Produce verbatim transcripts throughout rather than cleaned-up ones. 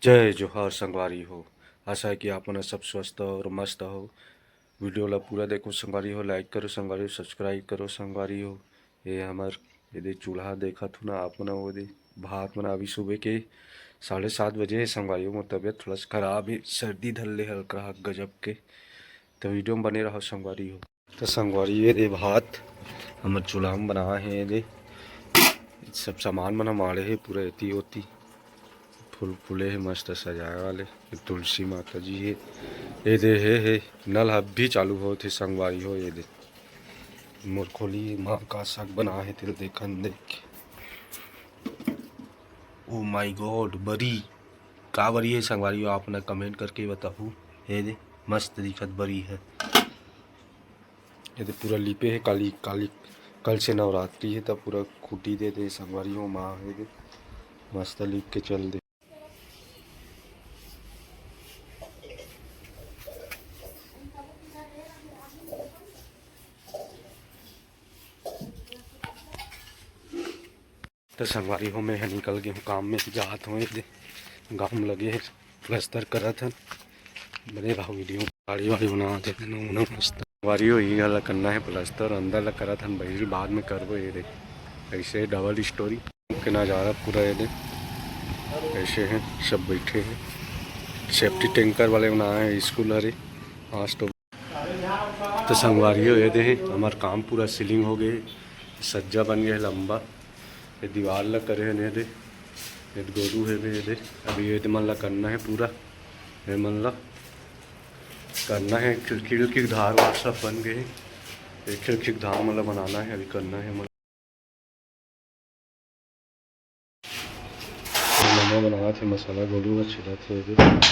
जय जोहार संगवारी हो, आशा है कि आप मन सब स्वस्थ और मस्त हो। वीडियो ला पूरा देखो संगवारी हो, like करो संगवारी हो, subscribe करो संगवारी हो। ये हमर ये दे चूल्हा देखत हो ना आप मन, वो दे भात मन अभी सुबह के साढ़े सात बजे है संगवारी हो। मोर तबीयत थोड़ा सा खराब है, सर्दी धर ले हल्का हा गजब के, तो वीडियो में बने रहो संगवारी हो। तो संगवारी ये दे भात हमर चूल्हा में बनाए हे, ये दे सब सामान मन माड़े हे पूरा एती ओती। फूल फूले हे मस्त सजाए वाले। ये तुलसी माता जी हे, ये दे हे, हे नल अभी चालू होत हे संगवारी हो। ये दे मोर खोली माँ का साग बना हे, तेल देखन देख। ओ माय गॉड, बरी का बरी हे संगवारी हो, आप ना कमेंट करके बताहू। ये दे मस्त दिखत बरी हे। ये दे पूरा लिपे हे, काली काली कल से नवरात्रि हे, तब पूरा खूंटी दे दे संगवारी हो माँ। ये दे मस्त लिप के चल दे। तो संगवारी हो, मैं ह निकल गे हूँ काम में, जात हूँ। ये दे गाँव में लगे हे, प्लस्तर करत हन। बने रहो वीडियो। गाड़ी वाड़ी बनावत हे, नू नू मस्त। संगवारी हो, ये ला करना हे प्लस्तर, अंदर ला करत हन, बहिरी बाद में करबो। ये दे ऐसे डबल स्टोरी के नज़ारा पूरा। ये दे ऐसे हे, सब बैठे हे। सेफ्टी टैंकर वाले बनाए हे स्कूल हरे। आज तो तो संगवारी हो, ये दे हे, हमर काम पूरा सीलिंग हो गए, सज्जा बन गए लंबा। ये दीवार ला करे हे, ये दे, ये गोरू हे, ये दे। अभी ये दे मन ला करना हे पूरा, ये मन ला करना हे। खिड़की उड़की के धार वार सब बन गए हे। ये खिड़की के धार मन ला बनाना हे, अभी करना हे मन। नमक बनावत हे, मसाला गोलू ह छिलत हे अभी।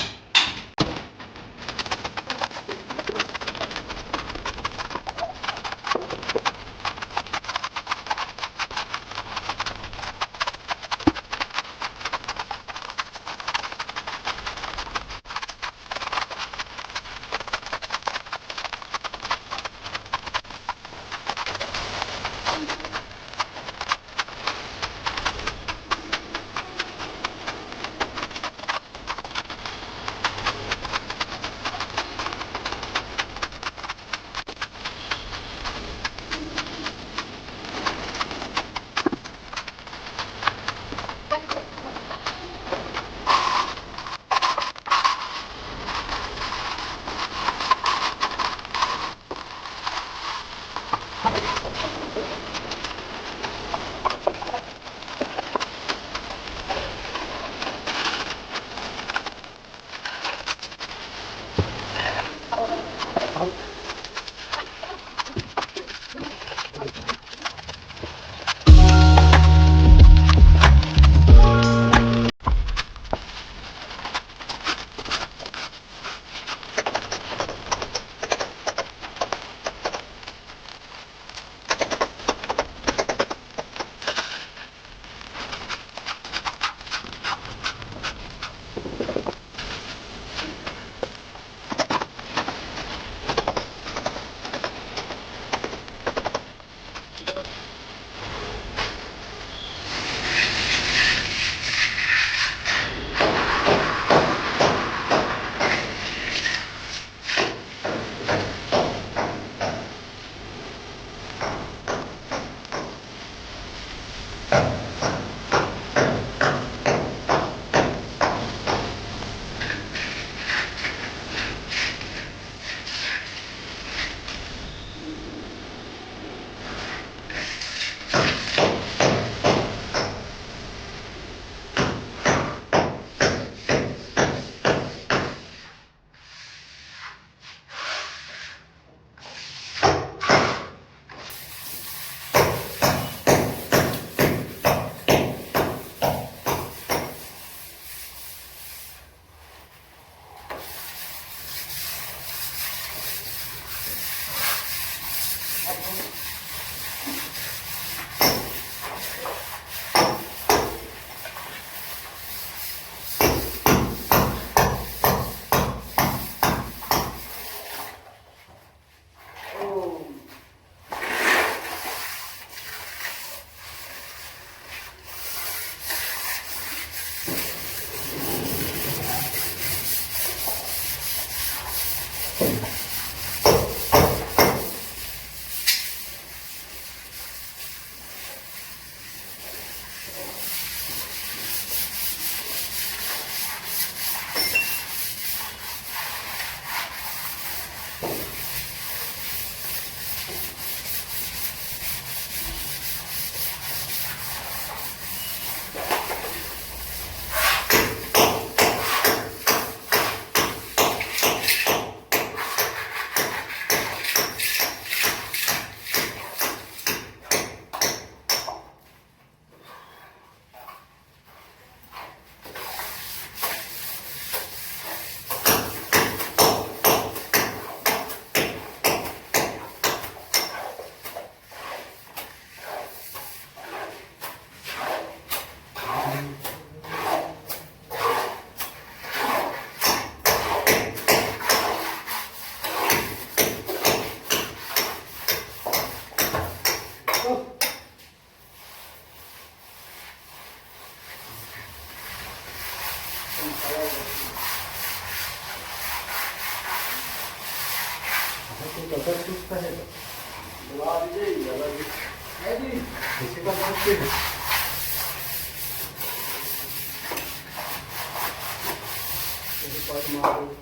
तो ककर चुकता है? बुला दीजिए, ये वाला भी। है जी। इसी का कुछ भी है। इसी पर मारो।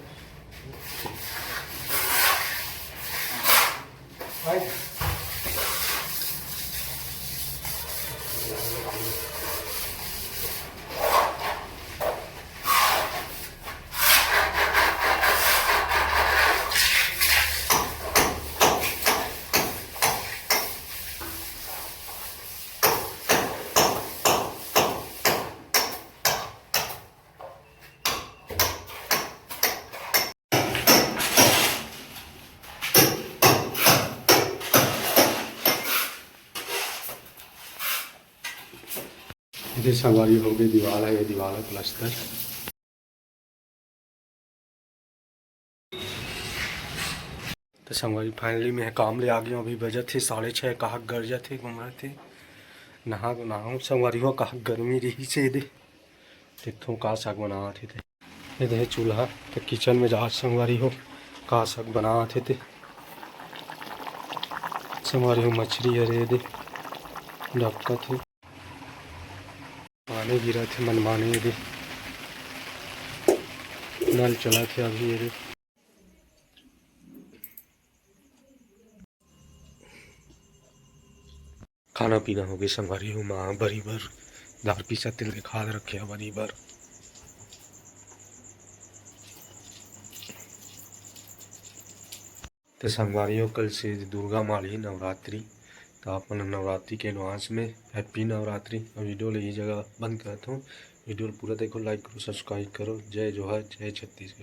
ये संगवारी हो गई दीवाल है, ये दीवाल है प्लास्टर। तो संगवारी, finally मैं काम ले आ गया हूँ। अभी बजत हे साढ़े छः, कहाक गरजत हे, गुमरत हे। नहा को नहाऊँ संगवारी हो, कहाक गर्मी रही से दे। देखथों का साग बनावत हे ते। ये दे चूल्हा, तो किचन में जात संगवारी हो, का साग बनावत हे ते। संगवारी हो, मछरी हरे दे, डबकत हे। पानी गिरत हे मनमाने दे। नल चलत हे अभी ये दे। खाना पीना हो गए संगवारी हो, माँ बरी बर दार पीसा तेल के खाद रखे बरी बर। तो संगवारी हो, कल से दुर्गा माँ ही नवरात्रि, तो आप मन नवरात्रि के advance में happy नवरात्रि। और video ले ये जगह बंद करत हूँ। Video पूरा देखो, like करो, subscribe करो। जय जोहार, जय छत्तीसगढ़।